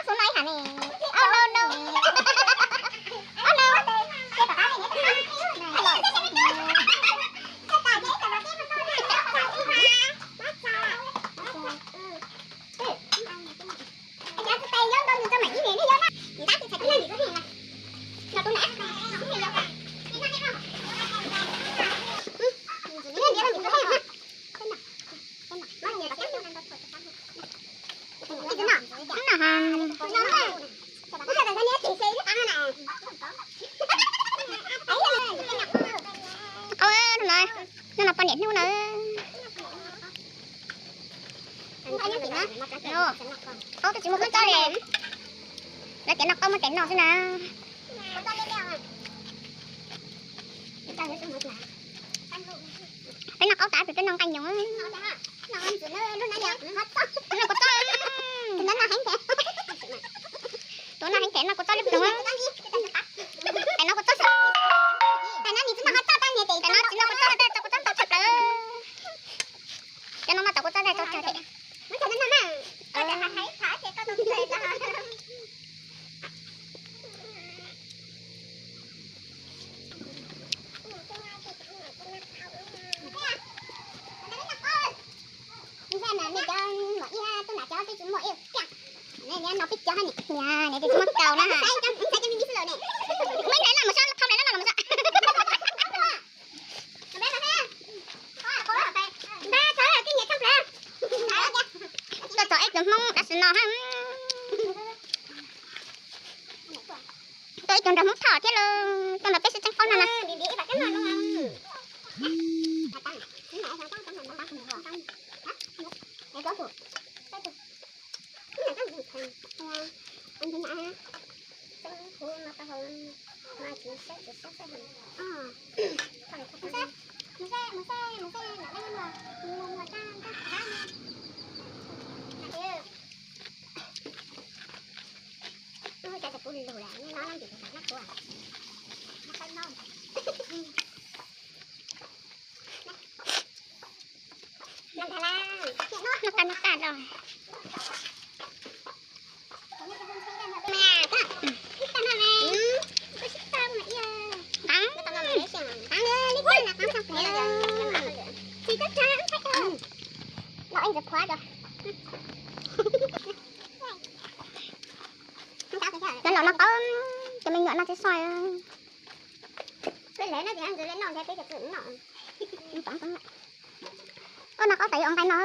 Số nói hả này? Oh no no. Oh no. Ub, no no poj niam hnub na. Qaub twb tsis muaj khaub txob li. Lawv tias noj qaub muaj tes noj xwb na. Peb noj qaub tas peb noj nqaij nyoos. Noj kua txob. Tus noj heev them noj kua txob li ploog. Tes noj kua txob. Tes no tsis noj kua txob tej tso kua txob ntau tshaj plaws. Cov no mas tau kua txob tej tso tsawg thiab. Nws twb tsis muaj kaus na. Muab ib nrab no mus so, thau nrab no los mus so. Tuaj txog ib tug Hmoob dab tsi no ha. Tuaj ib tug nrog Hmoob Thoj thiab los tuaj nrog peb sib tseeb qaub no na. Noj tas noj tas los. Cov laus noj qaub, cov me nyuam noj txiv soj. Ua noj qaub tas yuav ua nqaij no.